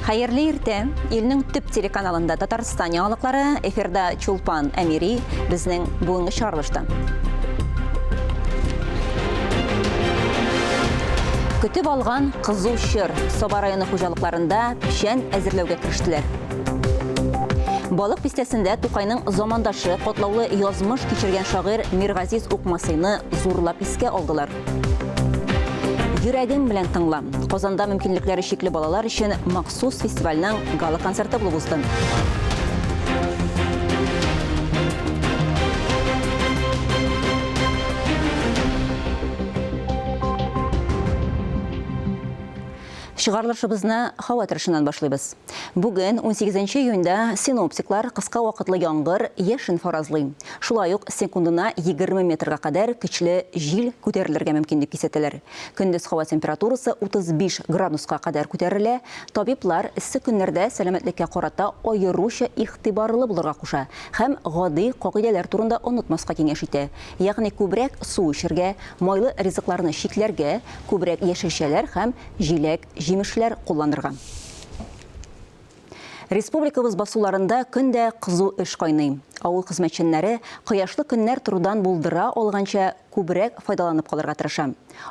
Хәерле иртә! Илнең төп телеканалында Татарстан яңалыклары, эфирда Чулпан Әмири, безнең бүгенге чыгарылышта. Көтеп алган кызу чор. Саба районы хуҗалыкларында печән әзерләүгә керештеләр. Балык бистәсендә Тукайның замандашы, катлаулы язмыш кичергән шагыйрь Миргазиз Укмасыйны зурлап искә алдылар. Йөрәгең белән тыңла. Казанда мөмкинлекләре чикле балалар өчен махсус фестивальнең гала-концерты булып узды. Чыгарылышыбызны һава торышыннан башлыйбыз. Бүген, 18 июньдә, синоптиклар кыска вакытлы яңгыр, яшен фаразлый. Шулай ук секундына 20 метрга кадәр көчле җил күтәрелергә мөмкин дип кисәтәләр. Көндез һава температурасы 35 градуска кадәр күтәрелә. Табиблар эссе көннәрдә сәламәтлеккә карата аеруча игътибарлы булырга куша һәм гади кагыйдәләр турында онытмаска киңәш итә, ягъни күбрәк су эчәргә, майлы ризыкларны чикләргә, күбрәк яшелчәләр һәм җиләк-җимешләр кулланырга. Республикабыз басуларында көн дә кызу эш кайный. Авыл хезмәтчәннәре кояшлы көннәр торудан булдыра алганча күбрәк файдаланып калырга тырыша.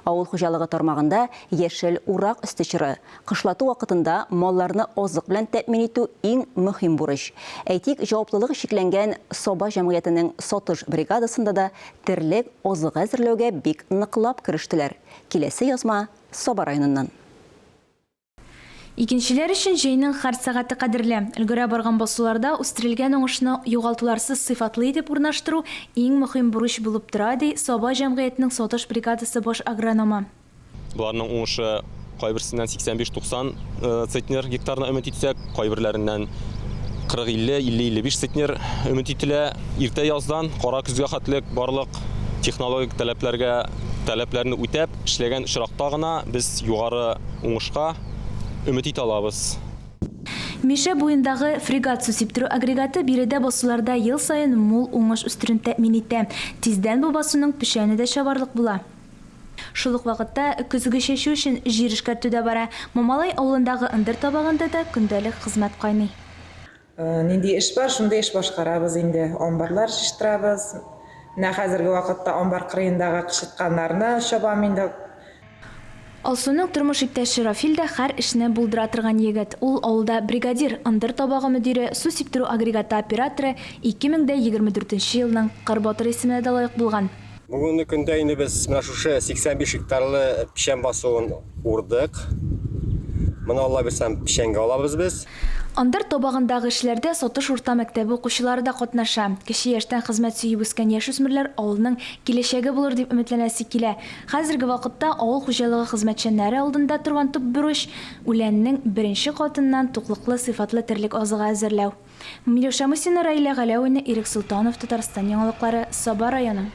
Авыл хуҗалыгы тармагында яшел урак өсте чоры. Кышлату вакытында малларны азык белән тәэмин итү иң мөһим бурыч. Әйтик, җаваплылыгы чикләнгән Саба җәмгыятенең Сатыш бригадасында да терлек азыгы әзерләүгә бик ныклап керештеләр. Киләсе язма Саба районыннан. Игенчеләр өчен җәйнең һәр сәгате кадерле. Өлгерә барган басуларда үстерелгән уңышны югалтуларсыз сыйфатлы итеп урнаштыру иң мөһим бурыч булып тора, ди Саба җәмгыятенең Сатыш бригадасы баш агрономы. Боларның уңышы кайберсеннән 85-90 центнер гектарына өмет итсәк, кайберләреннән 40-50, 50-55 центнер өмет ителә. Иртә яздан кара көзгә хәтлек барлык технологик таләпләргә таләпләрне үтәп эшләгән очракта гына без югары уңышка өмет итә алабыз. Мишә буендагы Фрегат су сиптерү агрегаты биредә басуларда ел саен мул уңыш үстерүне тәэмин итә. Тиздән бу басуның печәне дә чабарлык була. Шул ук вакытта көзге чәчү өчен җир эшкәртү дә бара. Мамалай авылындагы ындыр табагында да көндәлек хезмәт кайный. Нинди эш бар, шундый эш башкарабыз инде. Амбарлар җыештырабыз. Менә хәзерге вакытта амбар кырыендагы кычытканнарны чабам инде. Алсуның тормыш иптәше Рафил дә һәр эшне булдыра торган егет. Ул авылда бригадир, ындыр табагы мөдире, су сиптерү агрегаты операторы, 2024 нче елның Кыр батыры исеменә дә лаек булган. Бүгенге көндә инде без менә шушы 85 гектарлы печән басуын урдык. Моны Алла бирсә, печәнгә алабыз без. Ындыр табагындагы эшләрдә Сатыш урта мәктәбе укучылары да катнаша. Кече яшьтән хезмәт сөеп үскән яшүсмерләр авылның киләчәге булыр дип өметләнәсе килә. Хәзерге вакытта авыл хуҗалыгы хезмәтчәннәре алдында торган төп бурыч, үләннең беренче катыннан туклыклы сыйфатлы терлек азыгы әзерләү. Миләүшә Мусина, Раилә Галәвина, Ирек Солтанов, Татарстан яңалыклары, Саба районы.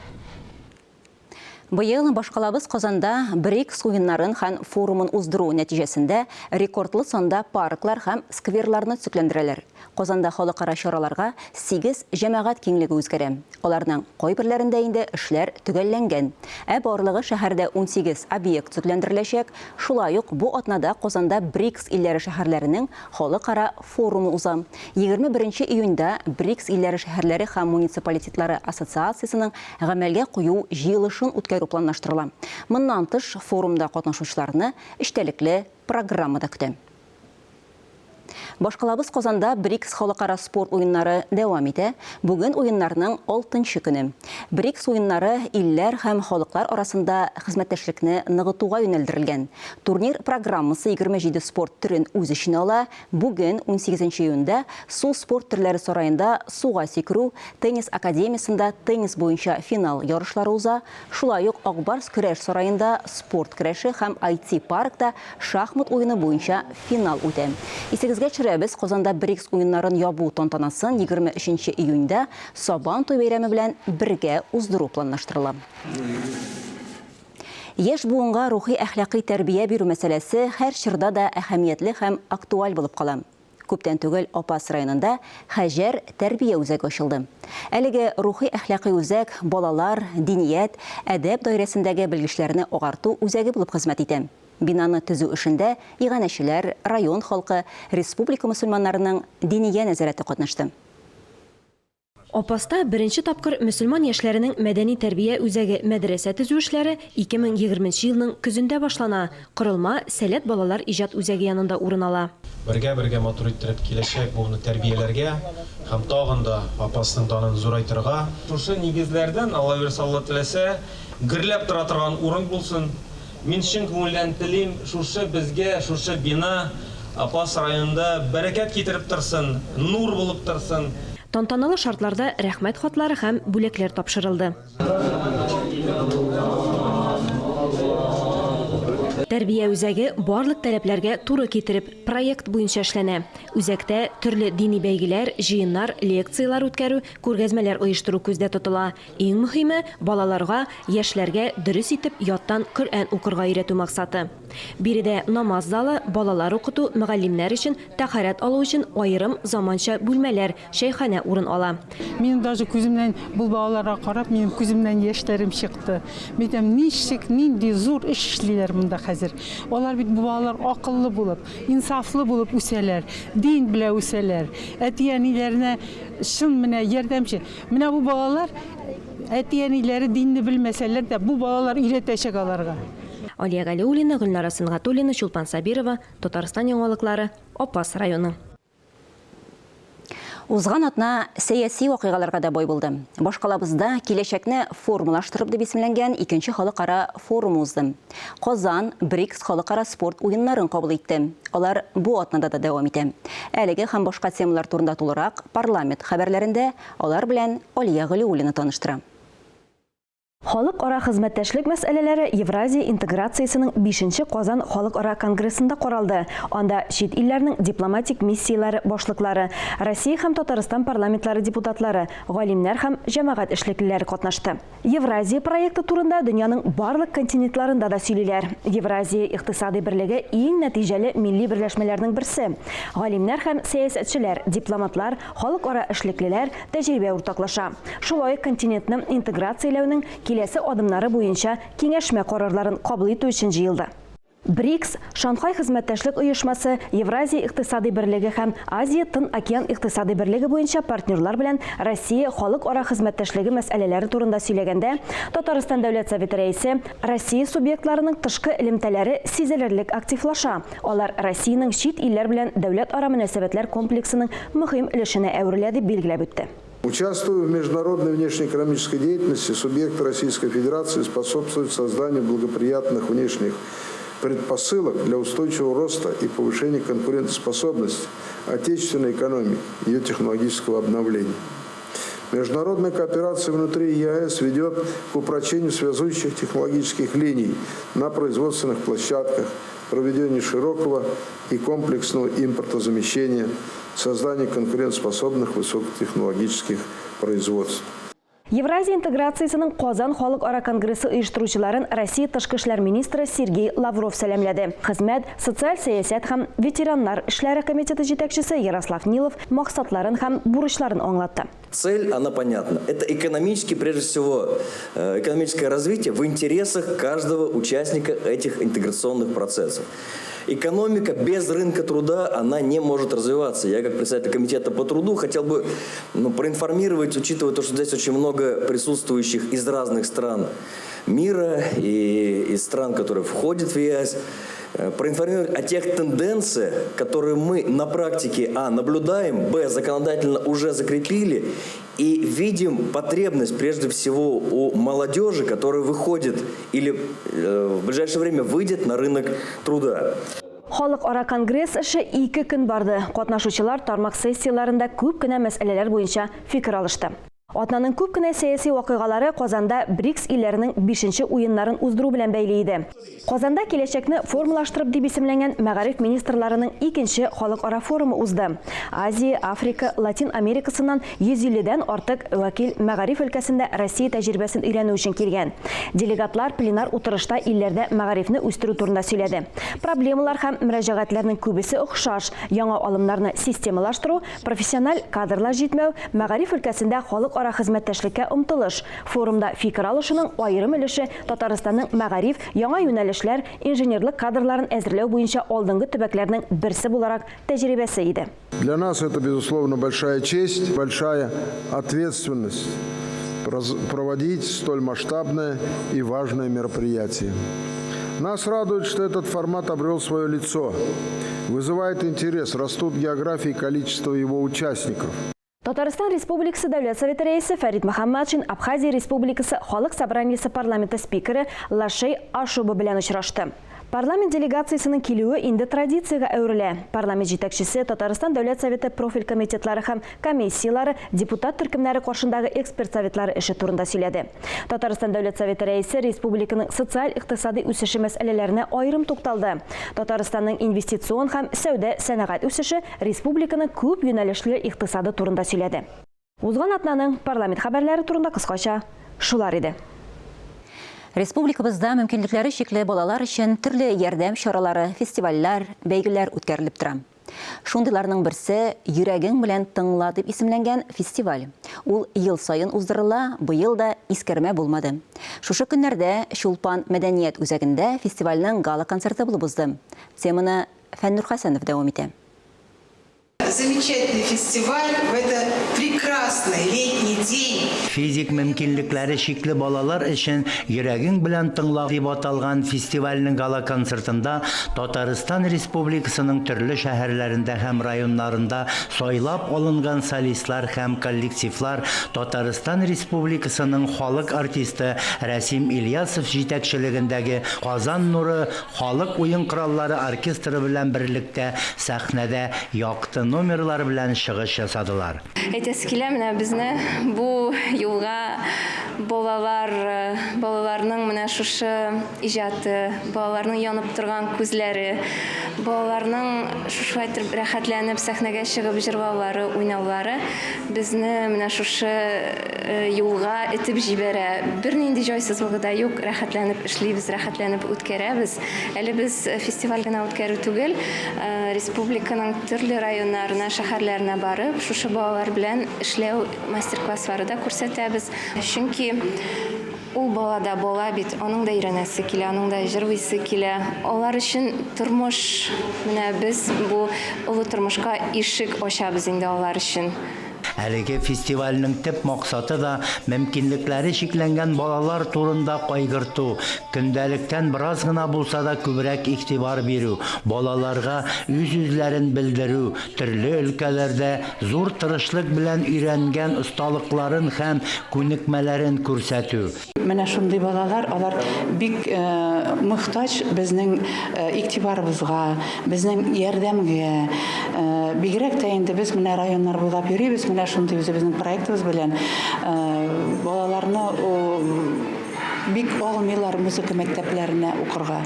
Быел башкалабыз Казанда БРИКС уеннарын һәм форумын уздыру нәтиҗәсендә рекордлы санда парклар һәм скверларны төзекләндерәләр. Казанда халыкара чараларга сигез җәмәгать киңлеге үзгәрә. Аларның кайберләрендә инде эшләр төгәлләнгән. Ә барлыгы шәһәрдә 18 объект төзекләндереләчәк. Шулай ук бу атнада Казанда БРИКС илләре шәһәрләренең халыкара форумы уза. 21 нче июньдә БРИКС илләре шәһәрләре һәм муниципалитетлары ассоциациясенең гамәлгә кую җыелышын үткәрү планлаштырыла. Моннан тыш, форумда катнашучыларны эчтәлекле программа да көтә. Башкалабыз Казанда БРИКС халыкара спорт уеннары дәвам итә. Бүген уеннарның алтынчы көне. БРИКС уеннары илләр һәм халыклар арасында хезмәттәшлекне ныгытуга юнәлдерелгән. Турнир программасы 27 спорт төрен үз эченә ала. Бүген, унсигезенче июньдә, Су спорт төрләре сараенда суга сикерү, Теннис академиясендә теннис буенча финал ярышлары уза, шулай ук Ак Барс көрәш сараенда спорт көрәше һәм IT-паркта шахмат уены буенча финал үтә. Исегезгә төшерәбез, Казанда БРИКС уеннарын ябу тантанасын 23 нче июньдә Сабан туй бәйрәме белән бергә уздыру планлаштырыла. Яшь буынга рухи-әхлакый тәрбия бирү мәсьәләсе һәр чорда да әһәмиятле һәм актуаль булып кала. Күптән түгел Апас районында Хәҗәр тәрбия үзәге ачылды. Әлеге рухи-әхлакый үзәк балалар, диният, әдәп даирәсендәге белгечләрне агарту үзәге булып хезмәт итә. Бинаны төзү эшендә иганәчеләр, район халкы, республика мөселманнарының Диния нәзарәте катнашты. Апаста беренче тапкыр мөселман яшьләренең мәдәни-тәрбия үзәге мәдрәсә төзү эшләре 2020 нче елның көзендә башлана. Корылма Сәләт балалар иҗат үзәге янында урын ала. Бергә-бергә матур иттереп киләчәк буынны тәрбияләргә һәм тагын да Апасның данын зурайтырга. Шушы нигезләрдән, Алла бирса, Алла теләсә, гөрләп тора торган урын булсын. Мин чын күңелдән телим, шушы безгә, шушы бина Апас районында бәрәкәт китереп торсын, нур булып торсын. Тантаналы шартларда Рәхмәт хатлары һәм бүләкләр тапшырылды. Тәрбия үзәге барлык таләпләргә туры китереп, проект буенча эшләнә. Үзәктә төрле дини бәйгеләр, җыеннар, лекцияләр үткәрү, күргәзмәләр оештыру күздә тотыла. Иң мөһиме, балаларга, яшьләргә дөрес итеп яттан Коръән укырга өйрәтү максаты. Биредә намаз залы, балалар укыту, мөгаллимнәр өчен, тәһарәт алу өчен аерым заманча бүлмәләр, чәйханә урын ала. Минем даже күземнән, бу балаларга карап, минем күземнән яшьләрем чыкты. Мин әйтәм, ничек, нинди зур эш эшлиләр монда хәзер. Алар бит, бу балалар акыллы булып, инсафлы булып үсәләр, дин белә үсәләр. Әти-әниләренә чын менә ярдәмче. Менә бу балалар, әти-әниләре динне белмәсәләр дә, бу балалар өйрәтәчәк аларга. Алия Галиуллина, Гөлнара Сөнгатуллина, Чулпан Сабирова, Татарстан яңалыклары, Апас районы. Узган атна сәяси вакыйгаларга да бай булды. Башкалабызда Киләчәкне формалаштырып дип исемләнгән икенче халыкара форум узды. Казан БРИКС халыкара спорт уеннарын кабул итте. Алар бу атнада да дәвам итә. Әлеге һәм башка темалар турында тулырак парламент хәбәрләрендә алар белән Алия Галиуллина таныштыра. Халыкара хезмәттәшлек мәсьәләләре Евразия интеграциясенең бишенче Казан халыкара конгрессында каралды. Анда чит илләрнең дипломатик миссияләре башлыклары, Россия һәм Татарстан парламентлары депутатлары, галимнәр һәм җәмәгать эшлеклеләре катнашты. Евразия проекты турында дөньяның барлык континентларында да сөйлиләр. Евразия икътисадый берлеге иң нәтиҗәле милли берләшмәләрнең берсе. Галимнәр һәм сәясәтчеләр, дипломатлар, халыкара эшлеклеләр тәҗрибә уртаклаша. Шулай ук континентны интеграцияләүнең киләсе адымнары буенча киңәшмә карарларын кабул итү өчен җыелды. БРИКС, Шанхай хезмәттәшлек оешмасы, Евразия икътисадый берлеге һәм Азия-Тын океан икътисадый берлеге буенча партнерлар белән Россия халыкара хезмәттәшлеге мәсьәләләре турында сөйләгәндә, Татарстан Дәүләт Советы Рәисе, Россия субъектларының тышкы элемтәләре сизелерлек активлаша, алар Россиянең чит илләр белән дәүләтара мөнәсәбәтләр комплексының мөһим өлешенә әверелә, дип билгеләп үтте. Участвуя в международной внешнеэкономической деятельности, субъекты Российской Федерации способствуют созданию благоприятных внешних предпосылок для устойчивого роста и повышения конкурентоспособности отечественной экономики, ее технологического обновления. Международная кооперация внутри ЕАЭС ведет к упрочению связующих технологических линий на производственных площадках, проведению широкого и комплексного импортозамещения, созданию конкурентоспособных высокотехнологических производств. Евразия интеграциясенең Казан халыкара конгрессы оештыручыларын Россия тышкы эшләр министры Сергей Лавров сәламләде. Хезмәт, социаль сәясәт һәм ветераннар эшләре комитеты җитәкчесе Ярослав Нилов максатларын һәм бурычларын аңлатты. Цель, она понятна. Это экономически, прежде всего, э, экономическое развитие в интересах каждого участника этих интеграционных процессов. Экономика без рынка труда, она не может развиваться. Я, как председатель комитета по труду, хотел бы ну, проинформировать, учитывая то, что здесь очень много присутствующих из разных стран мира и из стран, которые входят в ЕАЭС, э, проинформировать о тех тенденциях, которые мы на практике, а, наблюдаем, б, законодательно уже закрепили, и видим потребность прежде всего у молодежи, которая выходит или э, в ближайшее время выйдет на рынок труда. Халыкара конгресс эше ике көн барды. Катнашучылар тармак сессияләрендә күп кенә мәсьәләләр буенча фикер алышты. Атнаның күп кенә сәяси вакыйгалары Казанда БРИКС илләренең бишенче уеннарын уздыру белән бәйле иде. Казанда Киләчәкне формалаштырып дип исемләнгән мәгариф министрларының икенче халыкара форумы узды. Азия, Африка, Латин Америкасыннан 150 дән артык вәкил мәгариф өлкәсендә Россия тәҗрибәсен өйрәнү өчен килгән. Делегатлар пленар утырышта илләрдә мәгарифне үстерү турында сөйләде. Проблемалар һәм мөрәҗәгатьләрнең күбесе охшаш, яңа алымнарны системалаштыру, профессиональ кадрлар җитмәү, мәгариф өлкәсендә халыкара халыкара хезмәттәшлеккә омтылыш. Форумда фикер алышуның аерым өлеше Татарстанның мәгариф, яңа юнәлешләр, инженерлык кадрларын әзерләү буенча алдынгы төбәкләрнең берсе буларак тәҗрибәсе иде. Для нас это, безусловно, большая честь, большая ответственность проводить столь масштабное и важное мероприятие. Нас радует, что этот формат обрел свое лицо, вызывает интерес, растут географии и количество его участников. Татарстан Республикасы Дәүләт Советы Рәисе Фәрит Мөхәммәтшин Абхазия Республикасы Халык Собраниесе парламенты спикеры Лашей Ашуба белән очрашты. Парламент делегациясенең килүе инде традициягә әверелә. Парламент җитәкчесе Татарстан Дәүләт Советы профиль комитетлары һәм комиссияләре, депутат төркемнәре каршындагы эксперт советлары эше турында сөйләде. Татарстан Дәүләт Советы Рәисе республиканың социаль-икътисадый үсеше мәсьәләләренә аерым тукталды. Татарстанның инвестицион һәм сәүдә-сәнәгать үсеше, республиканың күп юнәлешле икътисады турында сөйләде. Узган атнаның парламент хәбәрләре турында кыскача шулар иде. Республикабызда мөмкинлекләре чикле балалар өчен төрле ярдәм чаралары, фестивальләр, бәйгеләр үткәрелеп тора. Шундыйларның берсе Йөрәгең белән тыңла дип исемләнгән фестиваль. Ул ел саен уздырыла, быел да искәрмә булмады. Шушы көннәрдә Чулпан мәдәният үзәгендә фестивальнең гала-концерты булып узды. Теманы Фәннур Хәсәнов дәвам итә. Замечательный фестиваль в это прекрасный летний день. Физик мөмкинлекләре чикле балалар өчен Йөрәгең белән тыңла дип аталган фестивальнең гала-концертында Татарстан Республикасының төрле шәһәрләрендә һәм районнарында сайлап алынган солистлар һәм коллективлар Татарстан Республикасының халык артисты Рәсим Ильясов җитәкчелегендәге Казан нуры Халык уен кораллары оркестры белән берлектә сәхнәдә якты номерлар белән чыгыш ясадылар. Әйтәсе килә, менә безне бу юлга балалар, балаларның менә шушы иҗаты, балаларның янып торган күзләре, балаларның шушылай итеп рәхәтләнеп сәхнәгә чыгып җырлаулары, уйнаулары безне менә шушы юлга этеп җибәрә. Бернинди җайсызлыгы да юк, рәхәтләнеп эшлибез, рәхәтләнеп үткәрәбез. Әле без фестиваль генә үткәрү түгел, республиканың төрле районнарына, шәһәрләренә барып, шушы балалар белән эшләү мастер-класслары да күрсәтәбез. Чөнки ул бала да бала бит, аның да өйрәнәсе килә, аның да җырлыйсы килә. Алар өчен тормыш, менә без бу олы тормышка ишек ачабыз инде алар өчен. Әлеге фестивальнең төп максаты да мөмкинлекләре чикләнгән балалар турында кайгырту, көндәлектән бераз гына булса да күбрәк игътибар бирү, балаларга үз-үзләрен белдерү, төрле өлкәләрдә зур тырышлык белән өйрәнгән осталыкларын һәм күнекмәләрен күрсәтү. Менә шундый балалар, алар бик мохтаҗ безнең игътибарыбызга, безнең ярдәмгә. Бигрәк тә инде без менә районнар буйлап йөрибез, менә шундый үзебезнең проектыбыз белән балаларны бик алмыйлар музыка мәктәпләренә укырга.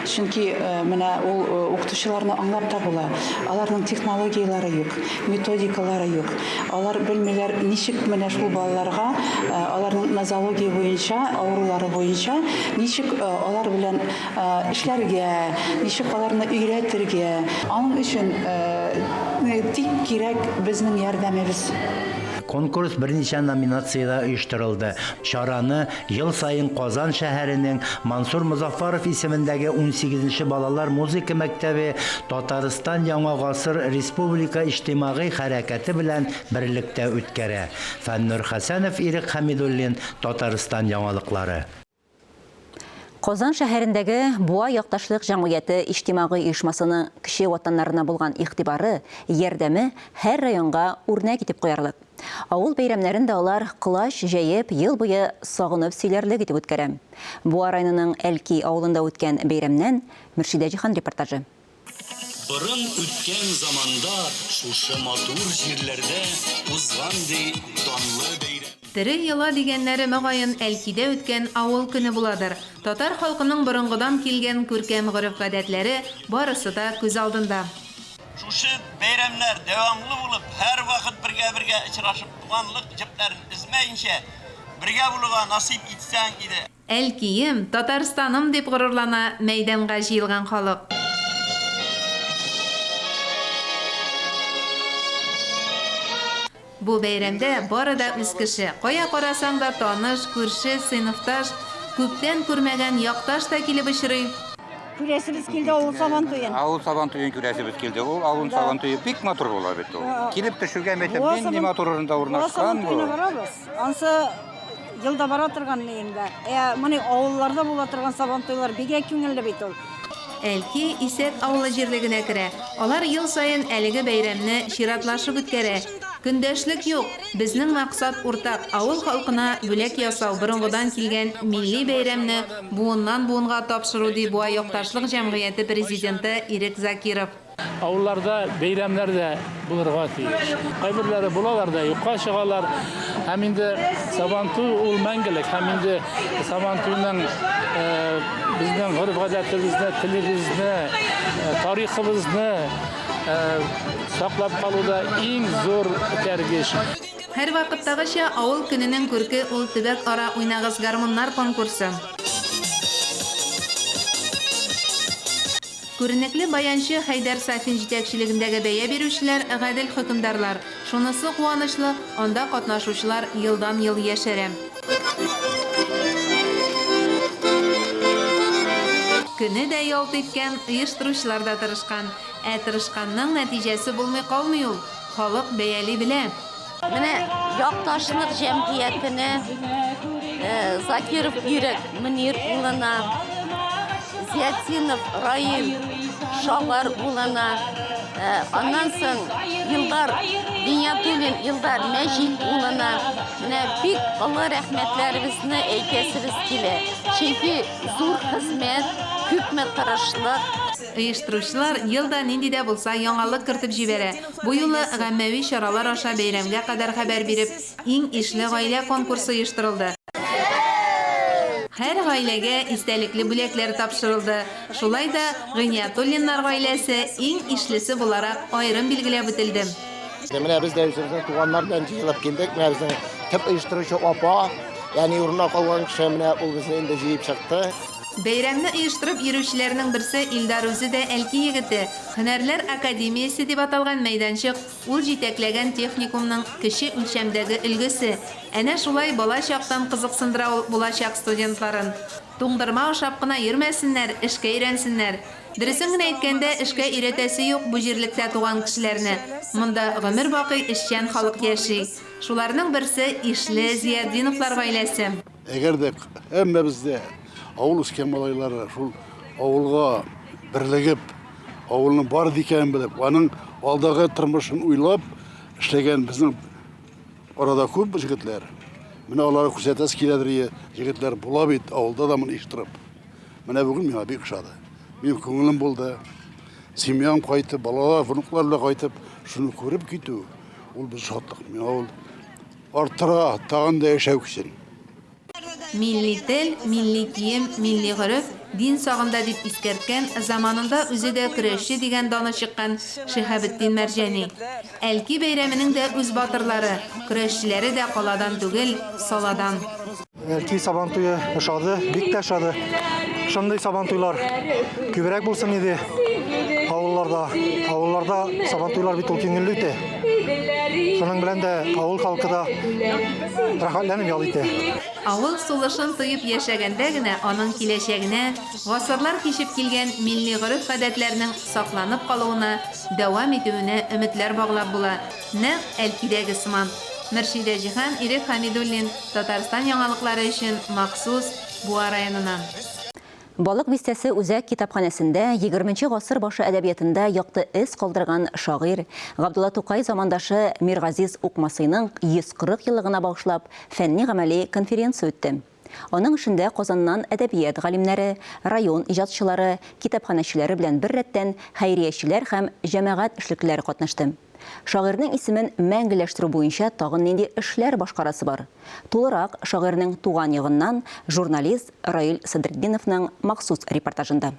Чөнки менә ул укытучыларны аңлап та була. Аларның технологияләре юк, методикалары юк. Алар белмиләр, ничек менә шул балаларга, аларның нозология буенча, авырулары буенча, ничек алар белән эшләргә, ничек аларны өйрәтергә. Аның өчен тик кирәк безнең ярдәмебез. Конкурс берничә номинациядә оештырылды. Чараны ел саен Казан шәһәренең Мансур Мозаффаров исемендәге унсигезенче балалар музыка мәктәбе Татарстан Яңа гасыр республика иҗтимагый хәрәкәте белән берлектә үткәрә. Фәннур Хәсәнов, Ирек Хәмидуллин, Татарстан яңалыклары. Казан шәһәрендәге Буа якташлык җәмгыяте иҗтимагый оешмасының кече ватаннарына булган игътибары, ярдәме һәр районга үрнәк итеп куярлык. Авыл бәйрәмнәрен дә алар колач җәеп, ел буе сагынып сөйләрлек итеп үткәрә. Буа районының Әлки авылында үткән бәйрәмнән Мөршидә Җиһан репортажы. Борын үткән заманда шушы матур җирләрдә узган ди данлы бәйрәм. Тере йола дигәннәре, мөгаен, Әлкидә үткән Авыл көне буладыр. Татар халкының борынгыдан килгән күркәм гореф-гадәтләре барысы да күз алдында. Шушы бәйрәмнәр дәвамлы булып, һәрвакыт бергә-бергә очрашып, туганлык җепләрен өзмәенчә, бергә булуга насыйп итсәң иде. Әлкием, Татарстаным дип горурлана мәйданга җыелган халык. Бу бәйрәмдә бары да үз кеше, кая карасаң да таныш, күрше, сыйныфташ, күптән күрмәгән якташ та килеп очрый. Күрәсебез килде авыл сабан туен. Авыл сабан туен күрәсебез килде. Ул авыл сабан туе бик матур була бит ул. Килеп төшүгә мәйтәм, нинди матур урында урнашкан бу. Барабыз. Ансы елда бара торган инде. Ә моны авылларда була торган сабан туйлар бигрәк күңелле бит ул. Әлки Исәк авылы җирлегенә керә. Алар ел саен әлеге бәйрәмне чиратлашып үткәрә. Көндәшлек юк, безнең максат уртак, авыл халкына бүләк ясау, борынгыдан килгән милли бәйрәмне буыннан-буынга тапшыру, ди Буа якташлык җәмгыяте президенты Ирек Закиров. Авылларда бәйрәмнәр дә булырга тиеш. Кайберләре булалар да, юкка чыгалар. Һәм инде Сабантуй ул мәңгелек. Һәм инде Сабантуйның э, безнең гореф-гадәтебезне, телебезне, э, тарихыбызны э, саклап калуда иң зур этәргеч. Һәрвакыттагыча, авыл көненең күрке ул төбәк-ара Уйнагыз гармуннар конкурсы. Күренекле баянчы Хәйдәр Сафин җитәкчелегендәге бәя бирүчеләр гадел хөкемдарлар. Шунысы куанычлы, анда катнашучылар елдан-ел яшәрә. Көне дә ялт иткән, оештыручылар да тырышкан. Ә тырышканның нәтиҗәсе булмый калмый ул, халык бәяли белә. Менә якташлык җәмгыятенә э, Закиров Ирек Мөнир улына, Зиятдинов Раил Шагар улына, э, аннан соң Илдар Гиниятуллин Илдар Мәҗит улына менә бик олы рәхмәтләребезне әйтәсебез килә. Чөнки зур хезмәт, күпме тырышлык. Оештыручылар ел да нинди дә булса яңалык кертеп җибәрә. Бу юлы гаммәви чаралар аша бәйрәмгә кадәр хәбәр биреп, Иң ишле гаилә конкурсы оештырылды. Һәр гаиләгә истәлекле бүләкләр тапшырылды. Шулай да Гыйниятуллиннар гаиләсе иң ишлесе буларак аерым билгеләп үтелде. Менә без дә үзебезнең туганнар белән җыелып килдек. Менә безнең төп оештыручы апа, әни урынына калган кеше, менә ул безне инде җыеп чыкты. Бәйрәмне оештырып йөрүчеләрнең берсе Илдар үзе дә Әлки егете. Һөнәрләр академиясе дип аталган мәйданчык ул җитәкләгән техникумның кече үлчәмдәге өлгесе. Әнә шулай бала чактан кызыксындыра ул булачак студентларын. Туңдырма ашап кына йөрмәсеннәр, эшкә өйрәнсеннәр. Дөресен генә әйткәндә, эшкә өйрәтәсе юк бу җирлектә туган кешеләрне. Монда гомер бакый эшчән халык яши. Шуларның берсе, ишле Зиятдиновлар гаиләсе. Әгәр дә һәммәбез дә авыл үскән малайлары шул авылга берлегеп, авылның бар икәнен белеп, аның алдагы тормышын уйлап эшләгән безнең арада күп җегетләр. Менә аларга күрсәтәсе киләдер, ие, җегетләр була бит авылда да моны оештырып. Менә бүген миңа бик ошады. Минем күңелем булды. Семьям кайтып, балалар, внуклар белән кайтып, шуны күреп китү, ул бер шатлык. Миңа ул Арттыра, тагын да яшәү көчен. Милли тел, милли кием, милли гореф, дин сагында дип искәрткән, заманында үзе дә көрәшче дигән даны чыккан Шиһабетдин Мәрҗани. Әлки бәйрәменең дә үз батырлары, көрәшчеләре дә каладан түгел, саладан. Әлки Сабантуе ошады, бик тә ошады. Шундый Сабантуйлар күбрәк булсын иде авылларда. Авылларда Сабантуйлар бит ул күңелле үтә. Шуның белән дә авыл халкы да рәхәтләнеп ял итә. Авыл сулышын тоеп яшәгәндә генә аның киләчәгенә, гасырлар кичеп килгән милли гореф-гадәтләрнең сакланып калуына, дәвам итүенә өметләр баглап була. Нәкъ Әлкидәге сыман. Мөршидә Җиһан, Ирек Хәмидуллин, Татарстан яңалыклары өчен махсус Буа районыннан. Балык Бистәсе үзәк китапханәсендә егерменче гасыр башы әдәбиятында якты эз калдырган шагыйрь, Габдулла Тукай замандашы Миргазиз Укмасыйның 140 еллыгына багышлап фәнни-гамәли конференция үтте. Аның эшендә Казаннан әдәбият галимнәре, район иҗатчылары, китапханәчеләре белән беррәттән хәйриячеләр һәм җәмәгать эшлеклеләре катнашты. Шагыйрьнең исемен мәңгеләштерү буенча тагын нинди эшләр башкарасы бар? Тулырак шагыйрьнең туган ягыннан журналист Раил Садретдиновның махсус репортажында.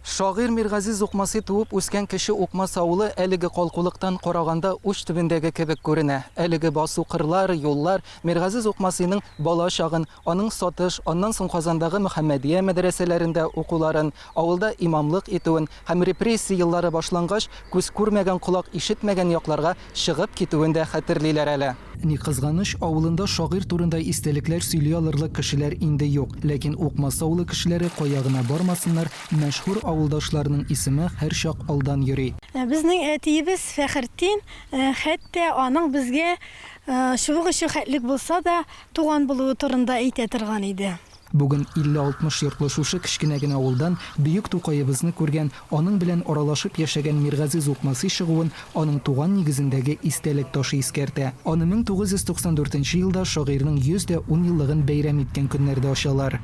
Шагыйрь Миргазиз Укмасый туып үскән Кече Укмас авылы әлеге калкулыктан караганда уч төбендәге кебек күренә. Әлеге басу-кырлар, юллар Миргазиз Укмасыйның бала чагын, аның Сатыш, аннан соң Казандагы Мөхәммәдия мәдрәсәләрендә укуларын, авылда имамлык итүен һәм репрессия еллары башлангач, күз күрмәгән, колак ишетмәгән якларга чыгып китүен дә хәтерлиләр әле. Ни кызганыч, авылында шагыйрь турында истәлекләр сөйли алырлык кешеләр инде юк. Ләкин Укмас авылы кешеләре кая гына бармасыннар, мәшһүр авылдашларының исеме һәрчак алдан йөри. Безнең әтиебез Фәхертдин, хәтта аның безгә чыбык очы хәтлек булса да, туган булуы турында әйтә торган иде. Бүген 50-60 йортлы шушы кечкенә генә авылдан бөек Тукаебызны күргән, аның белән аралашып яшәгән Миргазиз Укмасый чыгуын аның туган нигезендәге истәлек ташы искәртә. Аны 1994 нче елда шагыйрьнең 110 еллыгын бәйрәм иткән көннәрдә ачалар.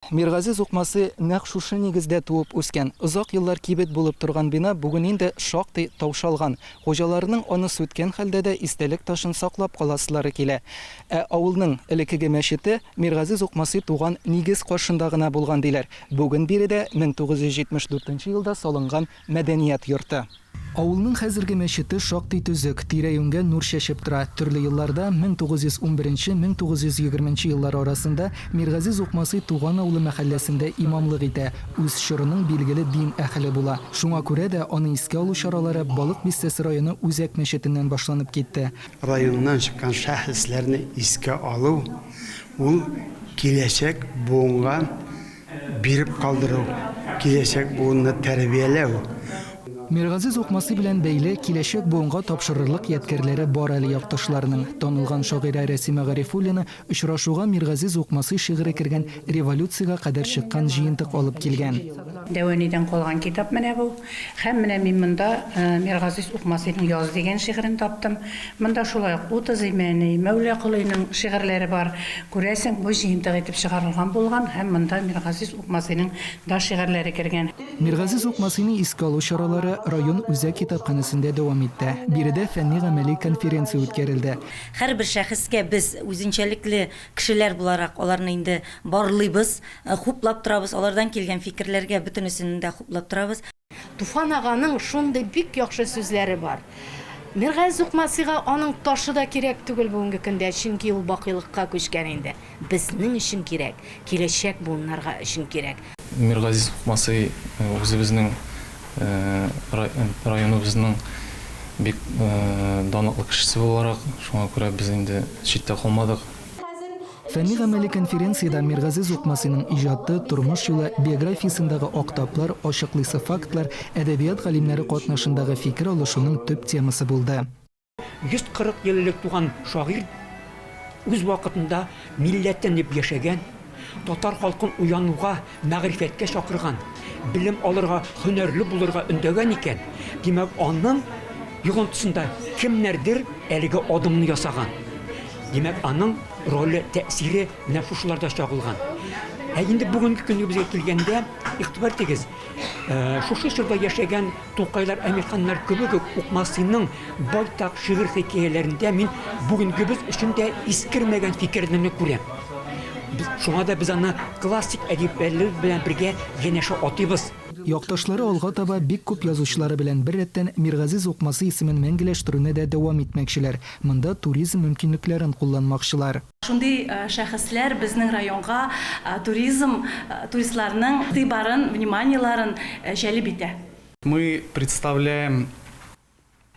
Миргазиз Укмасый нәкъ шушы нигездә туып үскән. Озак еллар кибет булып торган бина бүген инде шактый таушалган. Хуҗаларының аны сүткән хәлдә дә истәлек ташын саклап каласылары килә. Ә авылның элеккеге мәчете Миргазиз Укмасый туган нигез каршында гына булган, диләр. Бүген биредә 1974 елда салынган мәдәният йорты. Авылның хәзерге мәчете шактый төзек, тирә-юньгә нур чәчеп тора. Төрле елларда, 1911, 1920 еллар арасында Миргазиз Укмасый туган авылы мәхәлләсендә имамлык итә, үз чорының билгеле дин әһеле була. Шуңа күрә дә аны искә алу чаралары Балык Бистәсе районы үзәк мәчетеннән башланып китте. Районнан чыккан шәхесләрне искә алу, ул киләчәк буынга биреп калдыру, киләчәк буынны тәрбияләү. Миргазиз Укмасый белән бәйле киләчәк буынга тапшырырлык ядкәрләре бар әле якташларының. Танылган шагыйрә Рәсимә Гарифуллина очрашуга Миргазиз Укмасый шигыре кергән революциягә кадәр чыккан җыентык алып килгән. Дәвәнидән калган китап менә бу. Һәм менә мин монда Миргазиз Укмасыйның Яз дигән шигырен таптым. Монда шулай ук 30 Имәни, Мәүла Колыйның шигырьләре бар. Күрәсең, бу җыентык итеп чыгарылган булган һәм монда Миргазиз Укмасыйның да шигырьләре кергән. Миргазиз Укмасыйны искә алу чаралары район үзәк китапханәсендә дәвам итте. Биредә фәнни-гамәли конференция үткәрелде. Һәрбер шәхескә без үзенчәлекле кешеләр буларак аларны инде барлыйбыз. Хуплап торабыз, алардан килгән фикерләргә бөтенесен дә хуплап торабыз. Туфан аганың шундый бик яхшы сүзләре бар. Миргазиз Укмасыйга аның ташы да кирәк түгел бүгенге көндә, чөнки ул бакыйлыкка күчкән инде. Безнең өчен кирәк, киләчәк буыннарга өчен кирәк. Миргазиз Укмасый үзебезнең районыбызның бик данлыклы кешесе буларак, шуңа күрә без инде читтә калмадык. Фәнни-гамәли конференциядә Миргазиз Укмасыйның иҗаты, тормыш юлы, биографиясендәге ак таплар, ачыклыйсы фактлар әдәбият галимнәре катнашындагы фикер алышуның төп темасы булды. 140 ел элек туган шагыйрь үз вакытында милләтен дип яшәгән, татар халкын уянуга, мәгърифәткә чакырган, белем алырга, һөнәрле булырга өндәгән икән, димәк, аның йогынтысында кемнәрдер әлеге адымны ясаган. Димәк, аның роле, тәэсире менә шушыларда чагылган. Ә инде бүгенге көнебезгә килгәндә, игътибар итегез, шушы чорда яшәгән Тукайлар, Әмирханнар кебек үк Укмасыйның байтак шигырь хикәяләрендә мин бүгенгебез өчен дә искермәгән фикерләрне күрәм. Без, шуңа да без аны классик әдипләребез белән бергә янәшә атыйбыз. Якташлары алга таба бик күп язучылары белән беррәттән Миргазиз Укмасый исемен мәңгеләштерүне дә дәвам итмәкчеләр, монда туризм мөмкинлекләрен кулланмакчылар. Шундый шәхесләр безнең районга туризм, туристларның игътибарын, вниманиеләрен җәлеп итә. Мы представляем.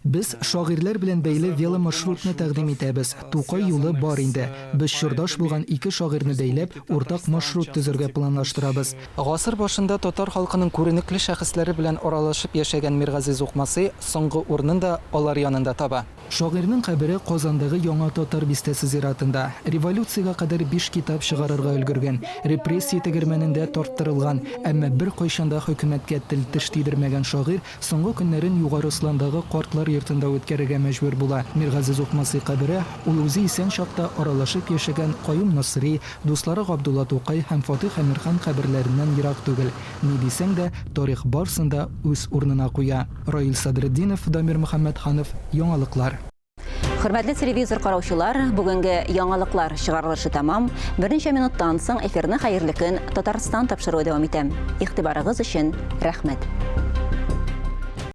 Без шагыйрьләр белән бәйле веломаршрутны тәкъдим итәбез. Тукай юлы бар инде. Без чордаш булган ике шагыйрьне бәйләп, уртак маршрут төзергә планлаштырабыз. Гасыр башында татар халкының күренекле шәхесләре белән аралашып яшәгән Миргазиз Укмасый соңгы урынын да алар янында таба. Шагыйрьнең кабере Казандагы Яңа татар бистәсе зиратында. Революциягә кадәр биш китап чыгарырга өлгергән, репрессия тегермәнендә тарттырылган, әмма беркайчан да хөкүмәткә тел-теш тидермәгән шагыйрь соңгы көннәрен Югары Осландагы картлар йортында үткәрергә мәҗбүр була. Миргазиз Укмасый кабере, ул үзе исән чакта аралашып яшәгән Каюм Насыйри, дуслары Габдулла Тукай һәм Фатыйх Әмирхан каберләреннән ерак түгел. Ни дисәң дә, тарих барсын да үз урынына куя. Раил Садретдинов, Дамир Мөхәммәтханов, Яңалыклар. Хөрмәтле телевизор караучылар, бүгенге яңалыклар чыгарылышы тәмам. Берничә минуттан соң эфирны Хәерле көн Татарстан тапшыруы дәвам итә. Игътибарыгыз өчен рәхмәт.